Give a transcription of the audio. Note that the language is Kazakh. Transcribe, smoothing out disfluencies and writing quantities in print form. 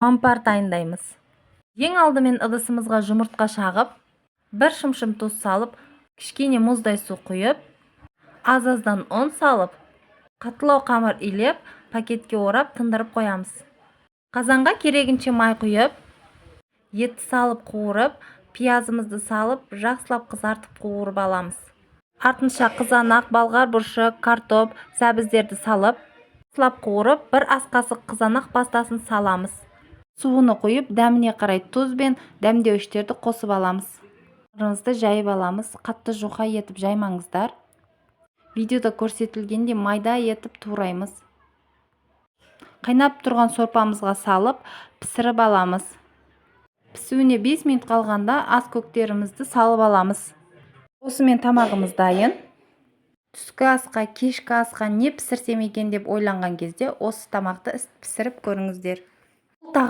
Момпар дайындаймыз. Ең алдымен ыдысымызға жұмыртқа шағып, бір шымшым тұз салып, кішкене мұздай су құйып, аз-аздан ұн салып, қаттылау қамыр илеп, пакетке орап, тындырып қоямыз. Қазанға керегінше май құйып, етті салып қуырып, пиязымызды салып, жақсылап қызартып, қуырып аламыз. Артынша қызанақ, болғар бұрышы, картоп, сәбіздерді салып, жақсылап қуырып, бір ас қасық қызанақ пастасын саламыз. Суыны құйып, дәміне қарай тұз бен дәмдеуіштерді қосып аламыз. Қамырымызды жайып аламыз. Қатты жұқа етіп жаймаңыздар. Видеода көрсетілгендей майда етіп тураймыз. Қайнап тұрған сорпамызға салып, пісіріп аламыз. Пісуіне 5 минут қалғанда ас көктерімізді салып аламыз. Осымен тамағымыз дайын. Түскі асқа, кешкі асқа не пісірсем екен деп ойланған кезде, осы тамақты пісіріп көріңіздер. Бұл тағам